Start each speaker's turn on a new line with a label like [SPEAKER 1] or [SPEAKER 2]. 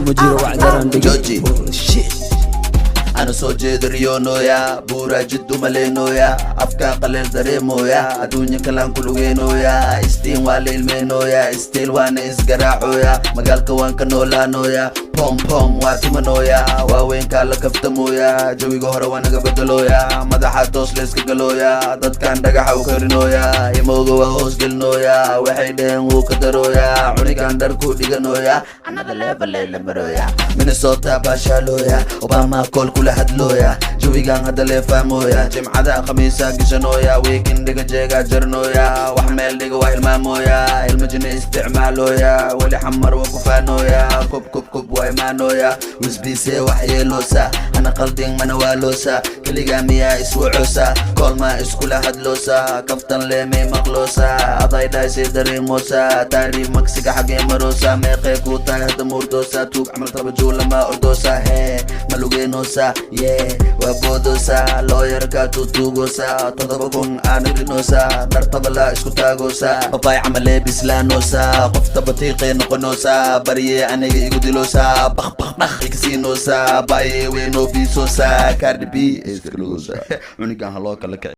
[SPEAKER 1] Kuma jiro wacdaran dhigay.
[SPEAKER 2] Jooji.
[SPEAKER 1] Oh, shit.
[SPEAKER 2] Ana soo jeeda riyoonooya, buuraa jid umaleenooya, afkaa qaleel dareemooya, adduunya kalaan ku lugeynooya, istiin waa la ilmeynooya, still waana isgaraacooya, magaalka waan ka noolaanooya, pom pom waa tumanooya, waaweynkaa la kaftamooya, jawiga hore waa naga bedelooya, madaxa toos layska galooya, dadkan dhagaxa u karinooya, imooga waa hoos gelinooya, waxay dheheen wuu ka darooya, cunigan dhar ku dhiganooya, another level la marooya, Minnesota baashaalooya, Obama call kula hadlooya, jawigan hadda lee fahmooya, Jimcada Khamiisa gashanooya, weekend-iga jeegaa jarnooya, wax meel dhiga waa hilmaamooya, ilma jina isticmaalooya, weli xamar waa ku faanooya, kub kub kub waa imaanooya, wisbiise wax yeeloosa, hana qaldin mana waaloosa, keligaa miyaa iswacoosa, koolmaa iskula hadloosa, kaftan leemay maqloosa, aday dhaysay dareemoosa, taariif maksiga xagee maroosa, meeqee kuu tahay hadda muurdoosa, tuug camal tabajuulama ordoosa, hee malugeenoosa, yee waa boodoosa, looyarka tuutuugoosa, 7000 aana rinoosa, dhar tabala isku taagoosa, babaay camalee bislaanoosa, qof tabatiiqee noqonoosa, baryee aniga igu diloosa, baq baq dhaq ikasiinoosa, baayee weynoo fiisoosa, Cardi B iska lugoosa, cunigan haloo kala kici.